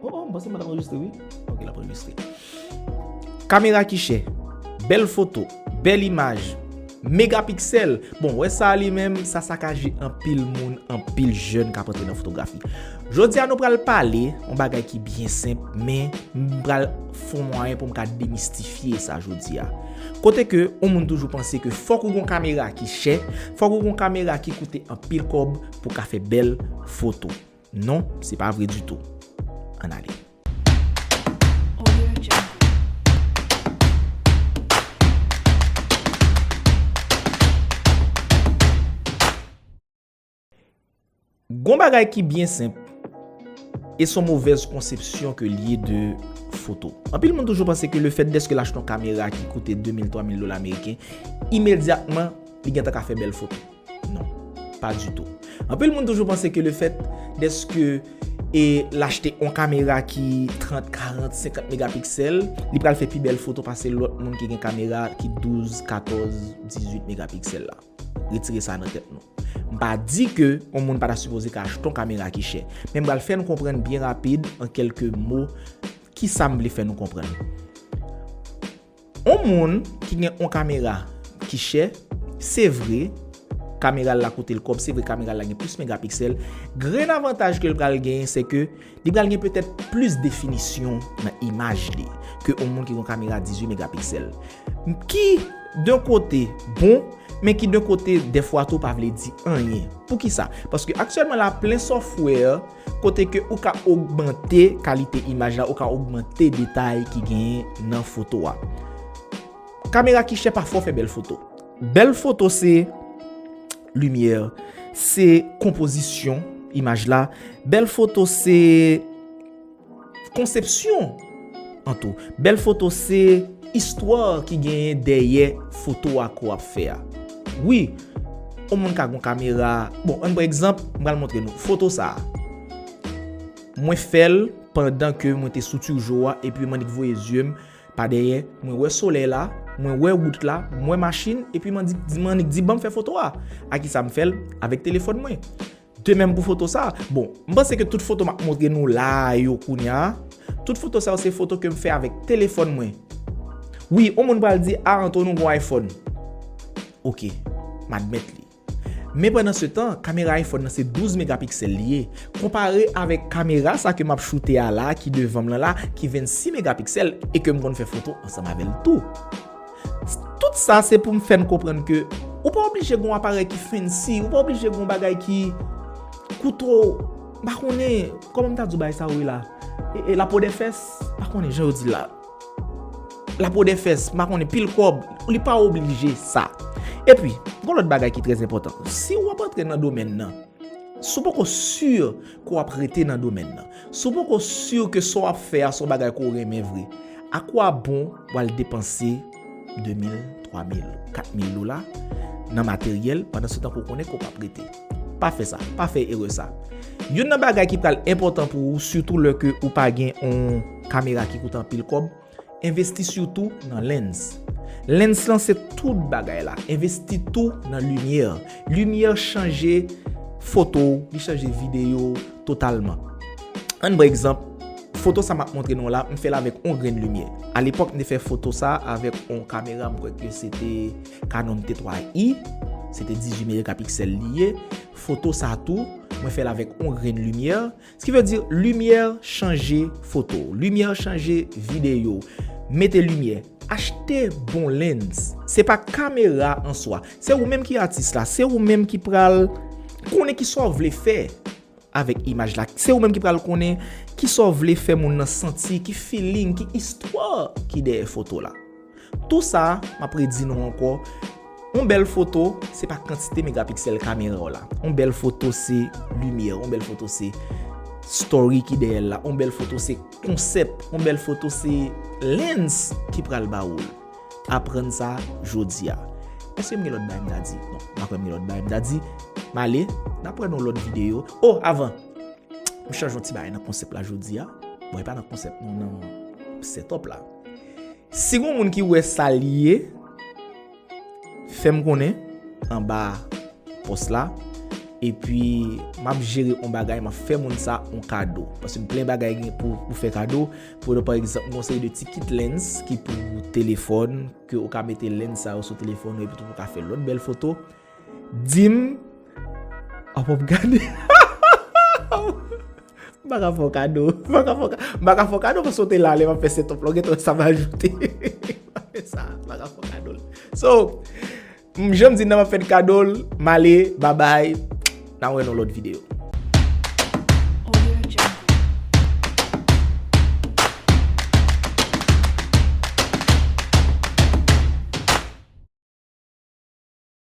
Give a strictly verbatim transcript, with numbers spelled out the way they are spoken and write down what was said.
Oh, oh, m panse m pa t ap anrejistre, wi. Ok, l ap anrejistre. Kamera ki chè, bèl foto, bèl imaj, megapiksèl. Bon, wè sa li menm, sa sakaje anpil moun, anpil jèn k ap antre nan fotografi. Jodi a, nou pral pale yon bagay ki byen senp, men m pral fè yon mwayen pou m ka demistifye sa jodi a. Kote ke yon moun toujou panse ke fòk ou gon kamera ki chè, fòk ou gon kamera ki koute anpil kòb pou ka fè bèl foto. Non, se pa vre ditou. Ann ale. Gon bagay ki byen senp, e se yon movèz konsepsyon ke l ye de foto. Anpil moun toujou panse ke lefèt dèske l achte yon kamera ki koute de mil, twa mil dola ameriken, imedyatman, li gentan ka fè bèl foto. Non, pa ditou. Anpil moun toujou panse ke lefèt dèske e l achte yon kamera ki trant, karant, senkant megapiksèl, li pral fè pi bèl foto pase lòt moun ki gen kamera ki douz, katòz, dizuit megapiksèl la. Retire sa nan tèt nou. M pa di ke yon moun pa ta sipoze ka achte yon kamera ki chè, men m pral fè nou konprann byen rapid, an kèlke mo, ki sa m vle fè nou konprann. Yon moun ki gen yon kamera ki chè, se vre, kamera l la koute l kòb, se vre, kamera l la gen plis megapiksèl. Grenn avantaj ke l pral genyen, se ke li pral gen petèt plis definisyon nan imaj li ke yon moun ki gen yon kamera dizuit megapiksèl. Ki, de yon kote, bon, men ki, de yon kote, dèfwa tou pa vle di anyen. Poukisa? Paske aktyèlman la, plen software kote ke ou ka ogmante kalite imaj la, ou ka ogmante detay ki genyen nan foto a. Kamera ki chè pa fè w fè bèl foto. Bèl foto se limyè, se konpozisyon imaj la. Bèl foto se konsepsyon an tou. Bèl foto se istwa ki genyen dèyè foto a ke w ap fè a. Wi, yon moun ka gen yon kamera. Bon, ann pran egzanp, m pral montre nou. Foto sa a, mwen fè l pandan ke mwen te sou Turgeau a, epi m annik voye zye m pa dèyè, mwen wè solèy la, mwen wè wout la, mwen wè machin, epi m annik, m annik di, "Ban m fè foto a." A ki sa m fè l? Avèk telefòn mwen. De menm pou foto sa. Bon, m panse ke tout foto m ap montre nou la yo kounye a, tout foto sa yo se foto ke m fè avèk telefòn mwen. Wi, yon moun pral di, "A, Antoine, ou gon iPhone." Ok, m admèt li. Men pandan se tan, kamera iPhone nan se douz megapiksèl li ye, konpare avèk kamera sa ke m ap choute a la, ki devan m lan la, ki vennsis megapiksèl, e ke m konn fè foto ansanm avè l tou. Tout sa se pou m fè n konprann ke ou pa oblije gen yon aparèy ki fancy, ou pa oblije gen yon bagay ki koute w, m pa konnen, kòman m ta di w bagay sa yo ye la? E, e lapo dè fès, m pa konnen jan yo di l la. Lapo dè fès, m pa konnen, pil kòb, li pa oblije sa. Epi, gon lòt bagay ki trè enpòtan. Si w ap antre nan domèn nan, si w poko si ke w ap rete nan domèn nan, si w poko si ke sa w ap fè a se yon bagay ke w renmen vre, akwabon w al depanse de mil, twa mil, kat mil dola nan materyèl pandan se tan ke w konnen ke w p ap rete? Pa fè sa, pa fè erè sa. Youn nan bagay ki pral enpòtan pou ou, sitou lè ke ou pa gen yon kamera ki koute anpil kòb, envesti sitou nan lens. Lens lan se tout bagay la. Envesti tou nan limyè. Limyè chanje foto w, li chanje videyo w totalman. Ann pran egzanp, foto sa m ap montre nou la, m fè l avèk yon grenn limyè. Alepòk, m te fè foto sa avèk yon kamera, m kwè ke se te Canon T twa i, se te dizuit megapiksèl li ye. Foto sa tou, mwen fè l avèk yon grenn limyè. Sa ki vle di, limyè chanje foto, limyè chanje videyo. Mete limyè, achte bon lens. Se pa kamera an swa. Se ou menm ki atis la, se ou menm ki pral konnen ki sa w vle fè avèk imaj la. Se ou menm ki pral konnen ki sa w vle fè moun nan santi, ki feeling, ki istwa ki dèyè foto la. Tou sa, m ap redi nou ankò, yon bèl foto, se pa kantite megapiksèl kamera w la. Yon bèl foto se limyè, yon bèl foto se story ki dèyè l la, yon bèl foto se konsèp, yon bèl foto se lens ki pral ba ou l. Aprann sa jodi a. Èske m gen lòt bagay m ta di? Non, m pa kwè m gen lòt bagay m ta di. M ale, n ap wè nan lòt videyo. O, avan, m chanje yon ti bagay nan konsèp la jodi a. Bon, e pa nan konsèp non, nan setup la. Si gon moun ki wè sa li ye, fè m konnen anba pòs la. Epi m ap jere yon bagay, m ap fè moun sa yon kado. Paske m plen bagay gen pou, pou fè kado. Pou, pa egzanp, m gon seri de ti kit lens ki pou telefòn, ke ou ka mete lens sa yo sou telefòn ou, epi tou ou ka fè lòt bèl foto. Di m, ap ap gade. M pa ka fè w kado. M pa ka fè w ka-, m pa ka fè w kado paske w te la lè m ap fè setup la. Ou gentan wè sa m ajoute. M pa fè sa. M pa ka fè w kado l. So, m, jan m di nan m ap fè n kado l. M ale. Babay. N a wè nan lòt videyo.